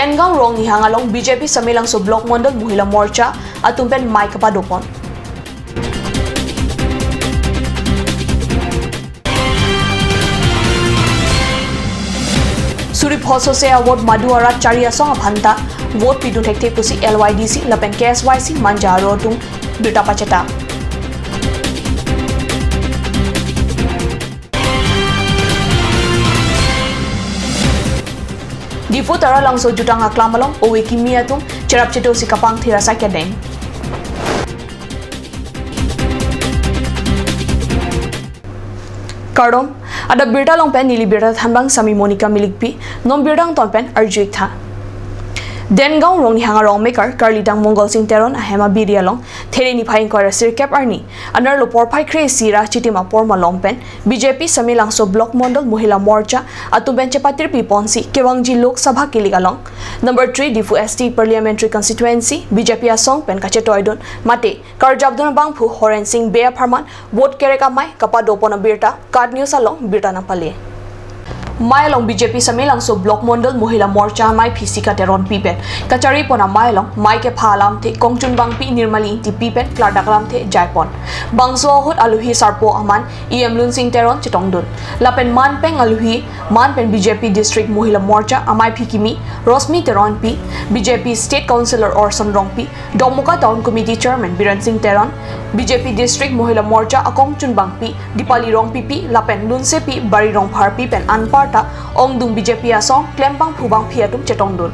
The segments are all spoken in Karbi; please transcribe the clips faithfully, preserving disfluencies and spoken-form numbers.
Dengaon Rongnihang along B J P Samelangso Block Mondol Mohila Morcha atum pen mei kapadopon. Suri pho sose a-ward madu arat chari asong aphanta vote pidun thekthe pusi L Y D C lapen K S Y C Manja Aro atum birta pacheta. Diphu Taralangso jutang aklam along ove kimi atum cherap chedo si kapangthir asai kedeng. Kardom, adap birta along pen neli birta thanbang Sami Monica Milikpi, non birta angton pen arju-ik tha. Dengaon Rongnihang arong mekar karlidang Mongol Sing Teron ahem abiri along There niphai ingkoi ra sirkep arni anerlo porphai kre-isi ra chitim apor malom pen B J P Samelangso Block Mondol Mohila Morcha atum pen chepatir piponsi kevangji Lok Sabha kilik along number three Diphu S T Parliamentary Constituency B J P asong pen kachetoidun mate karjapdun abangphu Horen Sing Bey apharman vote kerek amei kapadopon abirta KAT News along birta nangpale. Mei along B J P Samelangso Block Mondol Mohila Morcha amaiphi Sika Teronpi pen kacharipon amei along mei kepha alamthe kongchunbangpi Nirmali Ingtipi pen klardak alamthe jaipon. Bangso ahut alohi sarpo aman E M Lunsing Teron chetongdun. Lapen man pen alohi, man pen B J P District Mohila Morcha amaiphi kimi Rosmi Teronpi, B J P State Councillor Orson Rongpi, Dokmoka Town Committee Chairman Biren Sing Teron, B J P District Mohila Morcha akongchunbangpi Dipali Rongpipi lapen Lunsepi Bari Rongpharpi pen anparta ongdung B J P asong klembangphu bangphi atum chetongdun.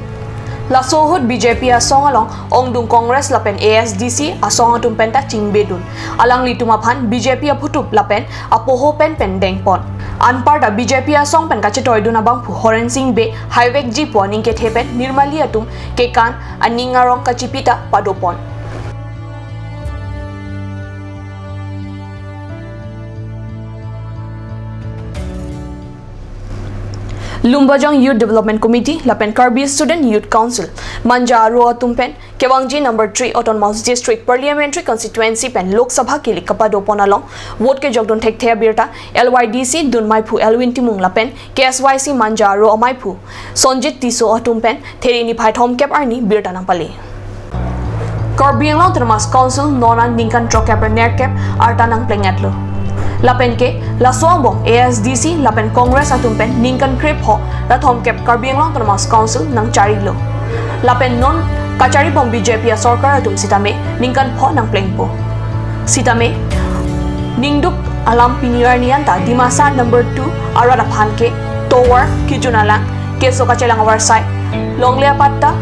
Laso ahut B J P asong along ongdung Congress lapen A S D C asong atum penta chingbedun. Alanglitum aphan B J P aphutup lapen apoho pen pen dengpon. Anparta B J P asong pen kachetoidun abangphu Horen Sing Bey haivekji pu aning kethe pen Nirmali atum kekan aning arong kachipi ta padopon. Lumbajong Youth Development Committee lapen Karbi Student Youth Council Manja Aro atum pen kevangji number three Autonomous District Parliamentary Constituency pen Lok Sabha kilik kapadopon along vote kejokdun thekthe abirta L Y D C dunmeiphu Elwin Timung lapen K S Y C Manja Aro amaiphu Sonjit Tisso atum pen There niphai thomkep arni birta nangpale. Karbi Anglong Autonomous Council non an ningkan throkkep ra nerkep arta nangpleng-etlo. Lapen ke laso angbong A S D C lapen Congress atum pen ningkan krepho ra thomkep Karbi Anglong Autonomous Council nangcharilo. Lapen non kacharibom B J P asorkar atum sitame ningkan pho nangplengpo. Sitame ningduk alam pini arni anta Dimasa number two arat aphan ke tovar, kejun alang, keso kachelang avarsai, longle apatta,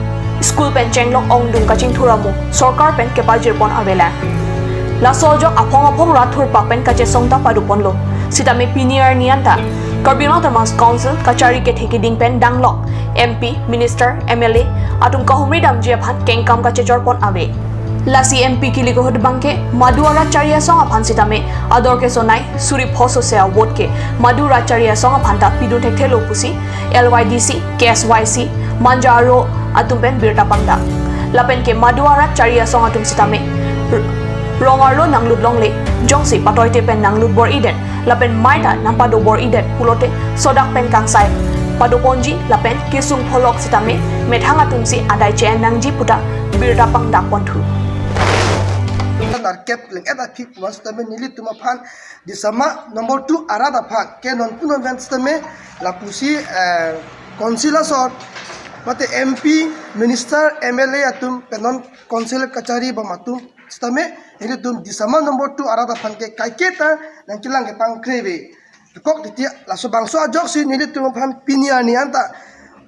school pen chenglok ongdung kachingthur amo sorkar pen kepajirpon avelang. Laso ajok aphong aphong rat thurpak pen kachesong ta padoponlo. Sitame pini arni anta Karbi Anglong Autonomous Council kachari kethe keding pen danglok M P, Minister, M L A atum kahumri damji aphan kengkam kachechorpon ave. Lasi M P kilik ahut abangke madu arat chari asong aphan sitame ador kesonei suri pho sose a-vote ke madu rat chari asong aphanta pidun thekthelo pusi L Y D C, K S Y C, Manja Aro atum pen birta pangdak. Lapen ke madu arat chari asong atum sitame r-, rong arlo nanglut longle, jongsi patoite pen nanglut bor-idet, lapen mei ta nangpado bor-idet pulote sodak pen kangsai padoponji lapen kesung pholok sitame methang atumsi adai che-en nangji puta birta pangdakponthu. Narkep leng et athik mas tame nelitum aphan Disama number two arat aphan ke non punon ven sitame lapusi, eh, council asor mate M P, minister, M L A atum pen non council kachari bom atum sitame nelitum Disama number two arat aphan ke kaiketa nangkelang kepangkre ave. Kok titi laso bangso ajoksi nelitum aphan pini arni anta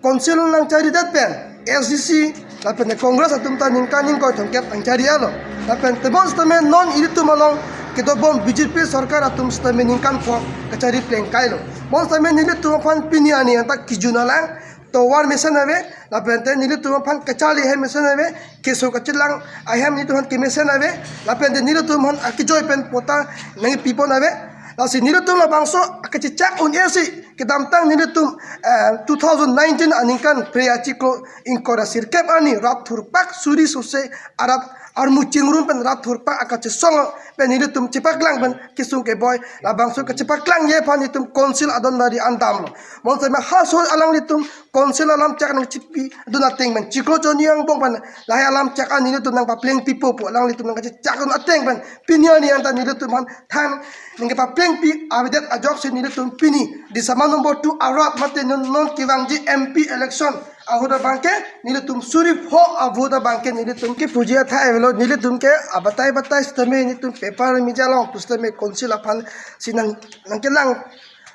council nangcharidet pen S D C lapen Congress atum ta ningkan ingkoi thomkep nangchari-etlo. Lapen tebon sitame non ilitum along kedobom B J P sorkar atum sitame ningkan pho kachari plengkailo. Bon sitame nelitum aphan pini arni anta kejun alang tovar mesen ave, lapen te nelitum aphan kacharli ahem mesen ave, keso kachelang ahem nelitum aphan kemesen ave, lapen te nelitum aphan akejoi pen patta nangpipon ave. Lasi nelitum labangso akachechak un-esi kedamtang nelitum, eh, two thousand nineteen aningkan phre achiklo ingkoi ra sirkep arni rat thurpak suri sose arat armu chingrum pen rat thurpak akachesong pen nelitum chepaklang pen kesung keboi labangso kachepaklangji aphan nelitum council adon bari an damlo. Bon sitame halaso alanglitum Council alam chak nangchipi dun ateng pen, chiklo choni angbong pen lahai alam chak an nelitum nangpapleng pipo pu alanglitum nangkachechak dun ateng pen, pini arni anta nelitum aphan than nangkepaplengpi avedet ajoksi nelitum pini Disama number two arat mate non, non kevangji M P election ahut abangke nelitum suri pho avote abangke nelitum kepuji athai avelo, nelitum ke abatai batai sitame nelitum paper media along pu sitame Council aphan si nang, nangkelang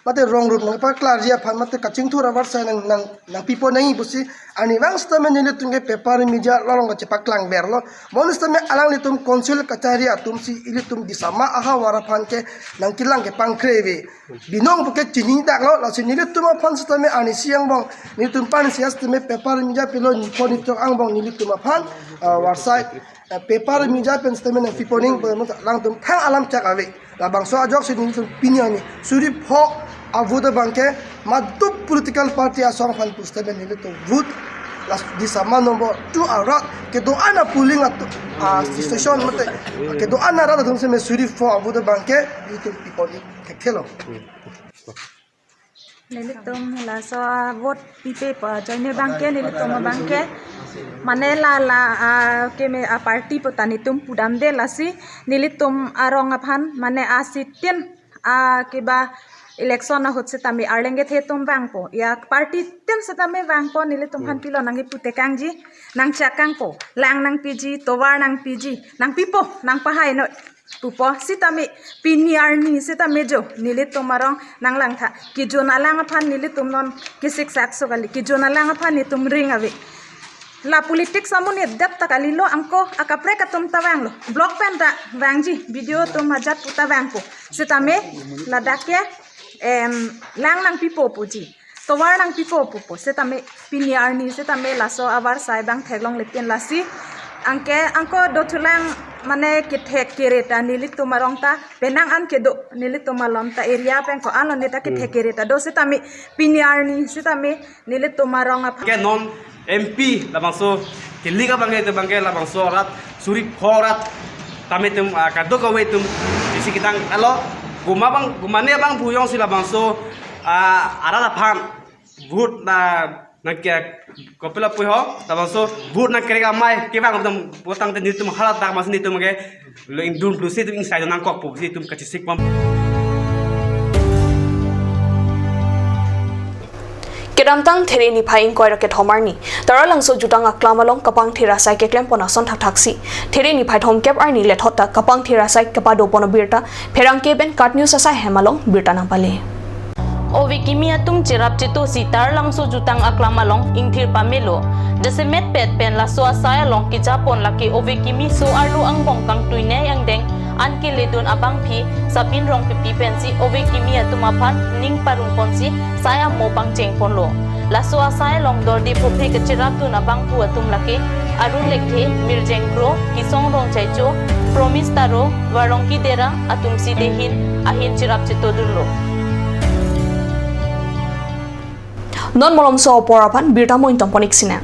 mate rong rup nangpaklarji aphan mate kachingthur avarsai nang, nang, nangpipo nangji pusi arnivang sitame nelitum ke paper media along kachepaklang verlo. Mo sitame alanglitum Council kachari atum si ilitum Disama ahavar aphan ke nangkelang kepangkre ave. Binong puke chini daklo, lasi nelitum aphan sitame arnisi angbong nelitum pansi sitame paper media pilo nipo nitrok angbong nelitum aphan, ah, varsai, ah, paper media pen sitame nangpipo nangji pu alangtum thang alam chak ave. Labangso ajoksi nelitum pini arni suri pho avote abangke madu political party asong aphan pu sitame nelitum vote last Disama number two arat kedo-an a polling at, ah, station mate kedo-an arat atum sitame suri pho avote abangke nelitum pipo nangji thekthe lo. Nelitum laso vote pipe pa ajoine abangke nelitum abangke mane la la, ah, keme aparty puta nelitum pudamde, lasi nelitum arong aphan mane asitin, ah, keba election ahut sitame arleng kethe atum vangpo, ya party tin sitame vangpo, nelitum aphan pilo nangkipu tekangji, nangchakangpo, lang nangpiji, tovar nangpiji, nangpipo, nangpahainoi pupo sitame pini arni sitame jo nelitum arong nanglangtha. Kejun alang aphan nelitum non kesiksak so kali. Kejun alang aphan nelitum ring ave. La politics amonit dap ta kalilo, angko akaprek atum ta vanglo. Block pen ta vangji, B D O atum ajat pu ta vangpo. Sitame ladak ke, em, lang nangpipo puji, tovar nangpipo pupo. Sitame pini arni sitame laso avarsai abang theklongle pin, lasi anke angko dothulang mane kethek kere ta nelitum arong ta penang an kedo nelitum alom ta area pen ko-an lo ne ta kethek kere ta do sitame pini arni sitame nelitum arong aphan. Ke non M P labangso kelik abangke te abangke labangso arat suri pho arat tame atum, ah, kadokave atum isi kedang alo guma abang gumane abang pu jongsi labangso, ah, arat aphan vote na nangke kopilo pu ho, labangso vote nangkerek amei kevang atum votangte nelitum halat dak mas nelitum ke lo ingdun plus itum ingsai nangkok pu si itum kachesik pam. Kedamtang There niphai ingkoi ra kethom arni Taralangso jutang aklam along kapangthir asai keklempon ason thakthaksi There niphai thomkep arni lethot ta kapangthir asai kepadopon abirta pherangke pen KAT News asai hem along birta nangpale. Ove kimi atum cherap chetosi Taralangso jutang aklam along ingthir pamelo. Jasemet pet pen laso asai along kejapon lake ove kimi so-arlo angbong kangtuinei angdeng an keledun abangpi Sabin Rongpipi pensi ove kimi atum aphan ning parungponsi sai amo pangchengponlo. Laso asai along dorde phophe kacherapdun abangphu atum lake Arun Lekthe, Mirjeng Kro, Kisong Rongchaicho, Promise Taro, Varongki Dera atumsi dehin ahin cherap chetodunlo. Non malomso apor aphan birta moin tongpon-ik sinang.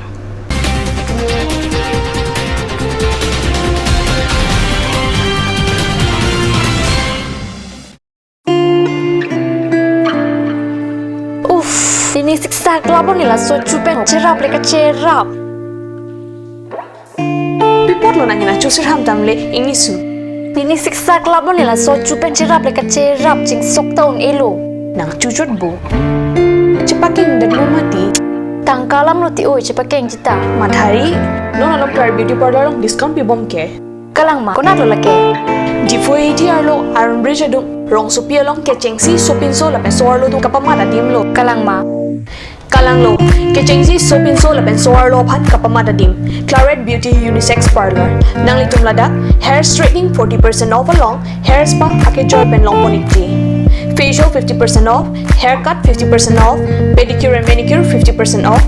Uff, pini siksak labon ni laso chupen cherap le kacherap. Pi apot lo nang hina chusir ham damle ingnisu. Pini siksak labon ni laso chupen cherap le kacherap chingsok ta un-elo. Nang chuchot bo. Chepakeng den lo mati. Tangka alam lo ti oi chepakeng chita. Madhari. Non along Claret Beauty Parlour along discount pibom ke. Kalang ma, konat lo lake? Diphu A D arlo Arun Bridge adung, rongsopi along kechengsi sopinso lapen so-arlo atum kapamat adim lo. Kalang ma? Kalang lo, kechengsi sopinso lapen so-arlo aphan kapamat adim. Claret Beauty Unisex Parlour. Nanglitum ladak hair straightening forty percent off along hair spa akejoi pen longpon-ikji. Facial fifty percent off, haircut fifty percent off, pedicure and manicure fifty percent off,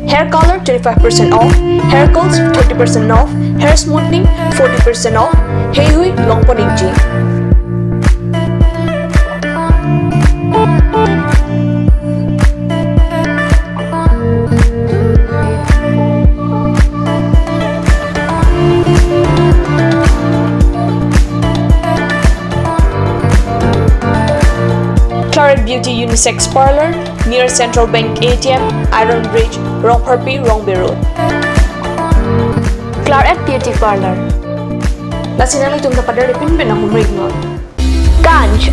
hair color twenty-five percent off, hair curls thirty percent off, hair smoothing forty percent off, heihui longpon-ikji. Claret Beauty Unisex Parlour, near Central Bank A T M, Iron Bridge, Rongpharpi, Rongbe Road. Claret Beauty Parlour. Lasi nanglitum ta pader pin pen nang humrik non. Ganj.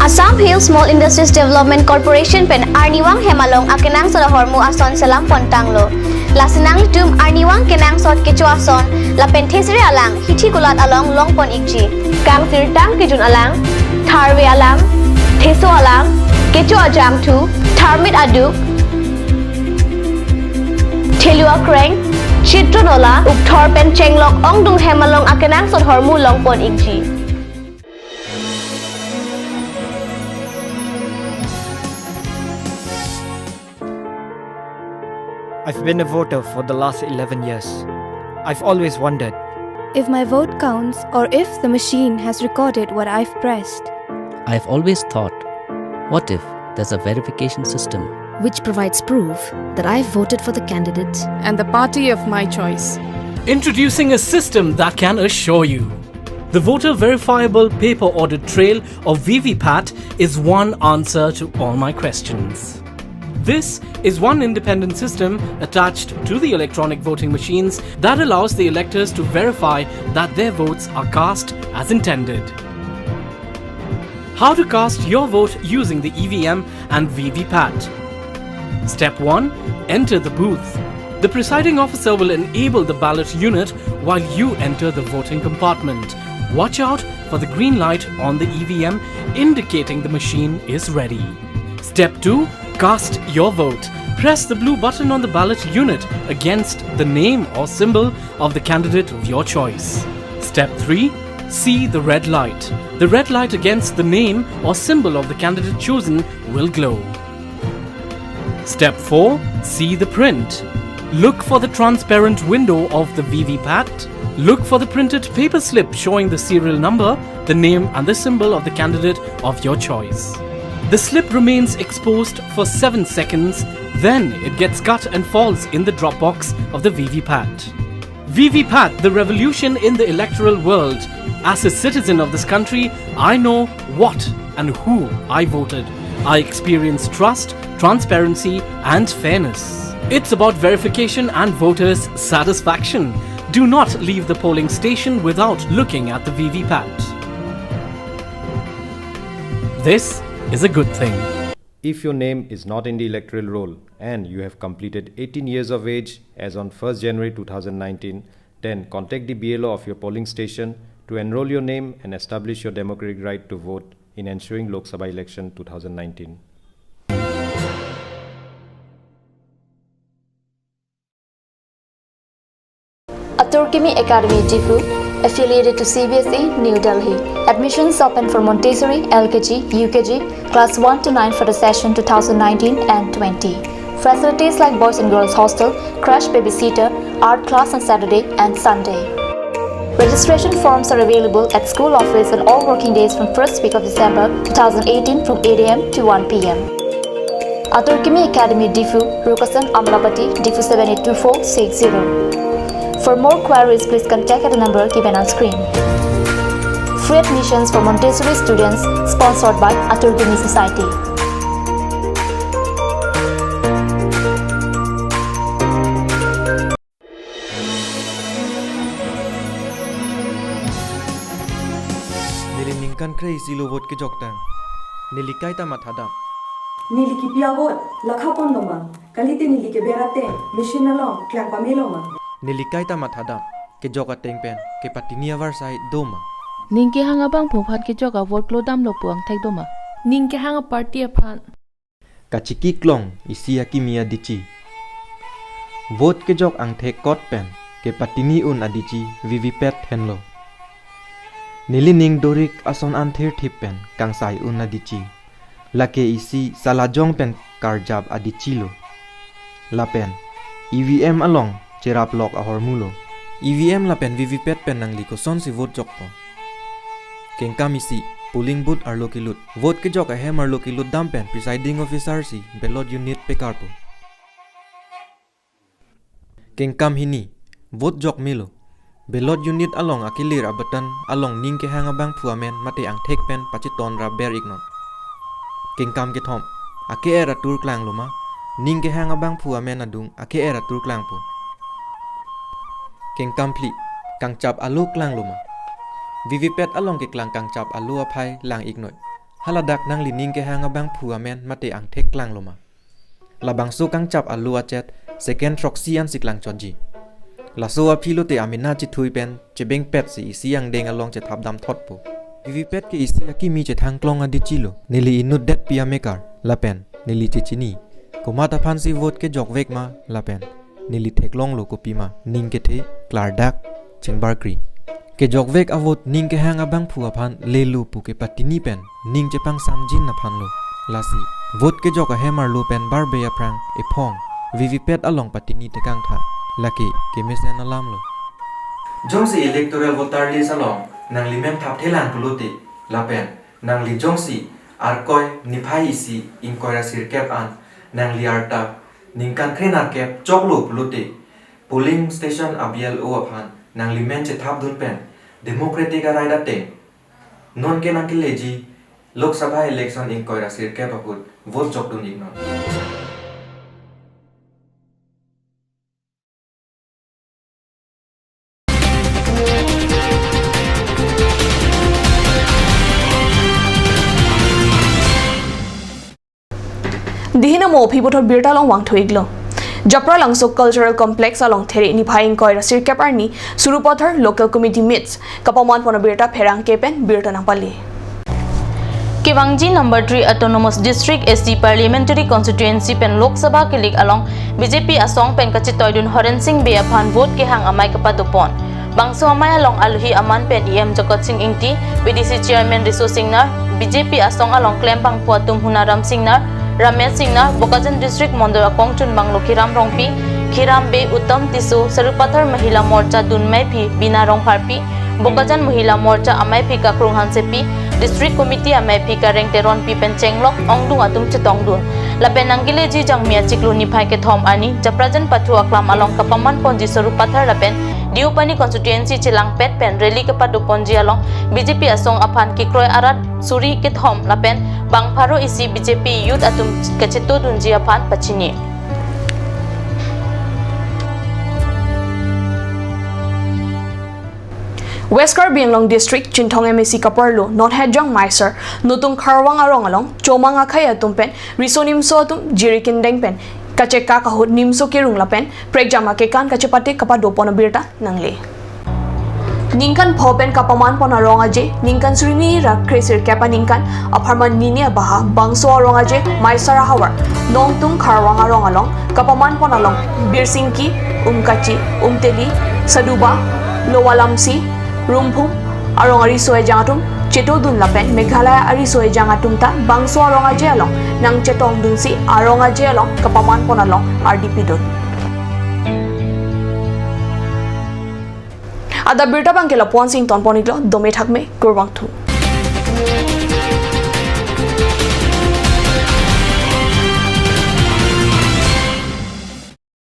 Assam Hill Small Industries Development Corporation pen arnivang hem along akenangsot ahormu ason selam pontanglo. Lasi nanglitum arnivang kenangsot kecho ason lapen thesere alang hithi kulat along longpon ikji. Kangsirtang kejun alang, tharve alang, theso alang, kecho ajangthu, tharmit aduk, thelu akreng, chitron ola, ukthor pen chenglok ongdung hem along akenangsot ahormu longpon ikji. I've been a voter for the last eleven years. I've always wondered. If my vote counts or if the machine has recorded what I've pressed. I've always thought, what if there's a verification system? Which provides proof that I've voted for the candidate and the party of my choice. Introducing a system that can assure you. The voter verifiable paper audit trail, or V V PAT, is one answer to all my questions. This is one independent system attached to the electronic voting machines that allows the electors to verify that their votes are cast as intended. How to cast your vote using the E V M and V V PAT. Step one. Enter the booth. The presiding officer will enable the ballot unit while you enter the voting compartment. Watch out for the green light on the E V M indicating the machine is ready. Step two. Cast your vote. Press the blue button on the ballot unit against the name or symbol of the candidate of your choice. Step three. See the red light. The red light against the name or symbol of the candidate chosen will glow. Step four. See the print. Look for the transparent window of the V V PAT. Look for the printed paper slip showing the serial number, the name and the symbol of the candidate of your choice. The slip remains exposed for seven seconds, then it gets cut and falls in the drop box of the V V PAT. V V PAT, the revolution in the electoral world. As a citizen of this country, I know what and who I voted. I experience trust, transparency, and fairness. It's about verification and voters' satisfaction. Do not leave the polling station without looking at the V V PAT. This is a good thing. If your name is not in the electoral roll and you have completed eighteen years of age as on first January two thousand nineteen, then contact the B L O of your polling station to enroll your name and establish your democratic right to vote in ensuing Lok Sabha election two thousand nineteen. Atur Kimi Academy Diphu, affiliated to C B S E, New Delhi. Admissions open for Montessori, L K G, U K G, class one to nine for the session two thousand nineteen and twenty. Facilities like boys and girls hostel, crash babysitter, art class on Saturday and Sunday. Registration forms are available at school office on all working days from first week of December two thousand eighteen from eight A M to one P M. Atur Kimi Academy Diphu, Rukasan Amlapati, Diphu seven eight two four six zero. For more queries, please contact at the number given on screen. Free admissions for Montessori students, sponsored by Atur Kimi Society. Neli ningkan kre-isi lo vote kejok tang. Neli kaita mathadam. Neli kipi a-vote lakha pon doma. Kalite neli keber ateng machine along klang pame loma. Neli kaita mathadam. Kejok ateng pen kepatini avarsai doma. Ning kehang abang phophan kejok a-vote klodamlo pu angthek doma. Ning kehang a-party aphan. Kachiki klong isi akimi adichi. Vote kejok angthek kot pen kepatini un adichi V V PAT henlo. Neli ning dorik ason an thirthip pen kangsai un adichi. Lake isi salajong pen karjap adichilo. Lapen E V M along cherap lok ahormulo. E V M lapen V V PAT pen nangli kosonsi vote jokpo? Kengkam isi, polling booth arlo kelut. Vote kejok ahem arlo kelut dam pen presiding officer si ballot unit pekarpo. Kengkam hini, vote jok melo. Ballot unit along akilir a-button along ning kehang abangphu amen mate angthek pen pachiton rap ber iknon. Kengkam kethom, ake-er atur klanglo ma, ning kehang abangphu amen adung ake-er atur klangpo. Kengkam phli, kangchap alo klanglo ma. Vivipet along keklang kangchap alo aphai lang-iknoi. Haladak nangli ning kehang abangphu amen mate angthek klanglo ma. Labangso kangchap alo achet second throksi ansi klangchotji. Laso aphi lote amena chethui pen chebengpet si isi angdeng along chethap damthotpo. Vivipet ke isi akimi chethang klong adichi lo. Neli inut detpi amekar lapen neli chechini. Komat aphansi vote kejokvek ma lapen neli theklonglo kopima ning kethe klardak chingbarkri. Kejokvek avote ning kehang abangphu aphan lelo pu kepatini pen ning chepangsamjin aphanlo. Lasi vote kejok ahem arlo pen barbe aphrang ephong Vivipet along patini tekangtha. Lake kemesen alamlo. Jongsi electoral voter list along nanglimen thapthelang pulote lapen nangli jongsi Arkoi niphai isi ingkoi ra sirkep an nangli arta ningkan kre-nerkep choklo pulote polling station a-B L O aphan nanglimen chethapdun pen democratic a-right ateng nonke nangkeleji Lok Sabha election ingkoi ra sirkep ahut vote jokdun-iknon. Dihina mo aphi puthot birta along vangthu-iklo. Japralangso Cultural Complex along There niphai ingkoi ra sirkep arni Sarupathar Local Committee meets kapaman pon abirta pherangke pen birta nangpale. Kevangji number three Autonomous District A C Parliamentary Constituency pen Lok Sabha kilik along B J P asong pen kachetoidun Horen Sing Bey aphan vote kehang amei kapadopon. Bangso amei along alohi aman pen E M Jagat Sing Engti, B D C Chairman Riso Singnar, B J P asong along klembangpo atum Hunaram Singnar, Ramesh Singnar, Bokajan District Mondol akongchunbang Lokhiram Rongpi, Khiram Bey, Uttam Tisso, Sarupathar Mahila Morcha dunmeiphi Bina Rongpharpi, Bokajan Mahila Morcha ameiphi Kakrung Hansepi, District Committee ameiphi Kareng Teronpi pen chenglok ongdung atum chetongdun. Lapen nangkeleji Jangmi achiklo niphai kethom arni Japrajan Pathu aklam along kapaman ponji Sarupathar lapen Deopani constituency chelangpet pen rally kepadoponji along B J P asong aphan kekroi arat suri kethom lapen bang pharo isi B J P youth atum kachetodunji aphan pachini. West Karbi Anglong District Chinthong M A C kaparlo non Hejong Maisar Notung Kharwang arong along chomang akhei atum pen riso nimso atum jiri kindeng pen kachekak ahut nimso kerung lapen prekjam akekan kachepate kapadopon abirta nangle. Ningkan pho pen kapaman pon arong aje ningkan suri hini ra kre sirkep aningkan apharman nini abaha bangso arong aje Maisar ahavar Nongtung Kharwang arong along kapaman pon along Birsingki, Umkachi, Umteli, Saduba, Lower Lamsi, Rumphum arong ariso ejang atum chetodun lapen Meghalaya ariso ejang atum ta bangso arong aje along nangchetongdunsi arong aje along kapaman pon along ardi pidun. Adap birta abangke lapu-ansi ingtonpon-iklo, dome thakme, kurvangthu.